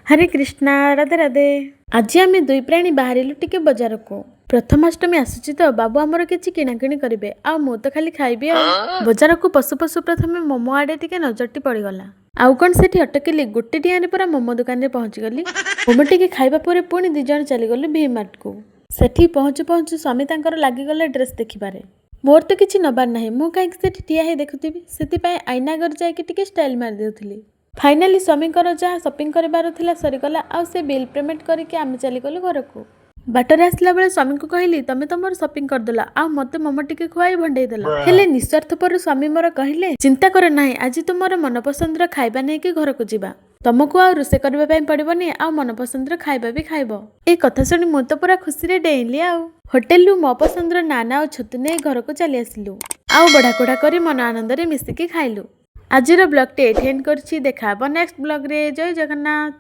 ହରେ କୃଷ୍ଣା, ରାଧେ ରାଧେ। ଆଜି ଆମେ ଦୁଇ ପ୍ରାଣୀ ବାହାରିଲୁ ଟିକେ ବଜାରକୁ। ପ୍ରଥମାଷ୍ଟମୀ ଆସୁଛି ତ ବାବୁ ଆମର କିଛି କିଣାକିଣି କରିବେ ଆଉ ମୁଁ ତ ଖାଲି ଖାଇବି। ଆଉ ବଜାରକୁ ପଶୁ ପଶୁ ପ୍ରଥମେ ମୋମୋ ଆଡ଼େ ଟିକେ ନଜରଟି ପଡ଼ିଗଲା। ଆଉ କ'ଣ ସେଠି ଅଟକିଲି? ଗୋଟେ ଡିଆଁରେ ପୁରା ମୋମୋ ଦୋକାନରେ ପହଞ୍ଚିଗଲି। ମୋମୋ ଟିକେ ଖାଇବା ପରେ ପୁଣି ଦି ଜଣ ଚାଲିଗଲୁ ଭି ମାର୍ଟକୁ। ସେଠି ପହଞ୍ଚୁ ପହଞ୍ଚୁ ସ୍ୱାମୀ ତାଙ୍କର ଲାଗିଗଲେ ଡ୍ରେସ୍ ଦେଖିବାରେ। ମୋର ତ କିଛି ନବାର ନାହିଁ, ମୁଁ କାହିଁକି ସେଠି ଠିଆ ହେଇ ଦେଖୁଥିବି? ସେଥିପାଇଁ ଆଇନା ଆଗରେ ଯାଇକି ଟିକେ ଷ୍ଟାଇଲ୍ ମାରି ଦେଉଥିଲି। ଫାଇନାଲି ସ୍ୱାମୀଙ୍କର ଯାହା ସପିଂ କରିବାର ଥିଲା ସରିଗଲା ଆଉ ସେ ବିଲ୍ ପେମେଣ୍ଟ କରିକି ଆମେ ଚାଲିଗଲୁ ଘରକୁ। ବାଟରେ ଆସିଲା ବେଳେ ସ୍ୱାମୀଙ୍କୁ କହିଲି, ତମେ ତମର ସପିଂ କରିଦେଲ ଆଉ ମତେ ମୋମୋ ଟିକେ ଖୁଆଇ ଭଣ୍ଡେଇ ଦେଲ। ହେଲେ ନିସ୍ୱାର୍ଥପର ସ୍ୱାମୀ ମୋର କହିଲେ, ଚିନ୍ତା କର ନାହିଁ, ଆଜି ତୁମର ମନପସନ୍ଦର ଖାଇବା ନେଇକି ଘରକୁ ଯିବା। ତମକୁ ଆଉ ରୋଷେଇ କରିବା ପାଇଁ ପଡ଼ିବନି ଆଉ ମନପସନ୍ଦର ଖାଇବା ବି ଖାଇବ। ଏ କଥା ଶୁଣି ମୁଁ ତ ପୁରା ଖୁସିରେ ଡେଇଁଲି। ଆଉ ହୋଟେଲରୁ ମୋ ପସନ୍ଦର ନାନ ଆଉ ଛତୁ ନେଇ ଘରକୁ ଚାଲି ଆସିଲୁ ଆଉ ବଢ଼ା କୁଢ଼ା କରି ମନ ଆନନ୍ଦରେ ମିଶିକି ଖାଇଲୁ। ଆଜିର ବ୍ଲଗଟି ଏଇଠି ଏଣ୍ଡ କରୁଛି। ଦେଖା ହବ ନେକ୍ସଟ ବ୍ଲଗରେ। ଜୟ ଜଗନ୍ନାଥ।